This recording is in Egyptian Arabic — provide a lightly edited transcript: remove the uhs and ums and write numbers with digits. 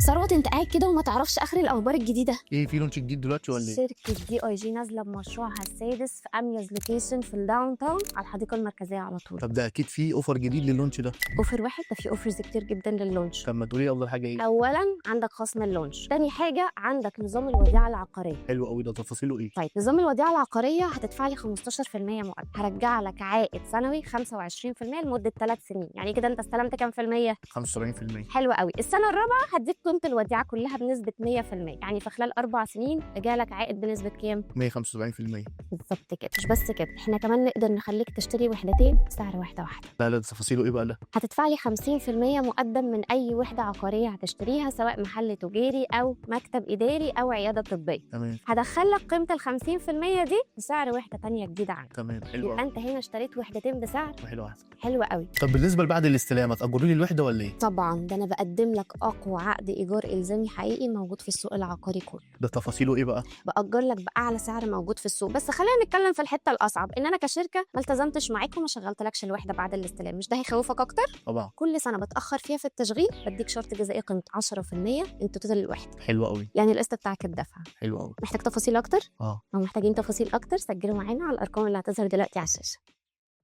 ثروت، انت قاعد كده وما تعرفش اخر الاخبار الجديده؟ ايه، في launch جديد دلوقتي ولا ايه؟ شركة DIG نازله بمشروعها السادس في اميز location في ال downtown، على الحديقة المركزية على طول. طب ده اكيد في offer جديد لل launch ده. offer واحد؟ ده في offers كتير جدا لل launch. طب ما تقولي افضل حاجة ايه؟ اولا عندك خصم ال launch، تاني حاجة عندك نظام الوديعة العقاريه. حلو قوي، ده تفاصيله ايه؟ طيب، نظام الوديعة العقارية هتدفع لي 15% مقدم، هرجع لك عائد سنوي 25% لمدة 3 سنين. يعني كده انت استلمت كام في المية؟ 75%. حلو قوي. السنة الرابعة هديك قيمة الوديعة كلها بنسبة 100%، يعني في خلال 4 سنين جالك عائد بنسبة كام؟ 175%. بالظبط كده. مش بس كده، احنا كمان نقدر نخليك تشتري وحدتين بسعر وحده واحده. لا لا، ده تفاصيله ايه بقى ده؟ هتدفع لي 50% مقدم من اي وحده عقارية هتشتريها، سواء محل تجاري او مكتب اداري او عيادة طبيه. هدخل لك قيمة ال 50% دي بسعر وحده تانية جديدة عندك. تمام، حلو يبقى قوي. انت هنا اشتريت وحدتين بسعر حلو واحده. حلو قوي. طب بالنسبة لبعد الاستلام، هتاجروا لي الوحدة ولا ايه؟ طبعا، ده انا بقدم لك اقوى عقد ايجار الزامي حقيقي موجود في السوق العقاري كله. ده تفاصيله ايه بقى؟ باجر لك باعلى سعر موجود في السوق. بس خلينا نتكلم في الحتة الاصعب، ان انا كشركة ما التزمتش معاك وما شغلتلكش الوحدة بعد الاستلام. مش ده هيخوفك اكتر؟ طبعا. كل سنة بتاخر فيها في التشغيل بديك شرط جزائي قيمته 10% من total الوحده. حلو قوي. يعني القسط بتاعك اتدفع. حلو قوي. محتاج تفاصيل اكتر؟ اه. لو محتاجين تفاصيل اكتر سجلوا معانا على الارقام اللي هتظهر دلوقتي على الشاشه.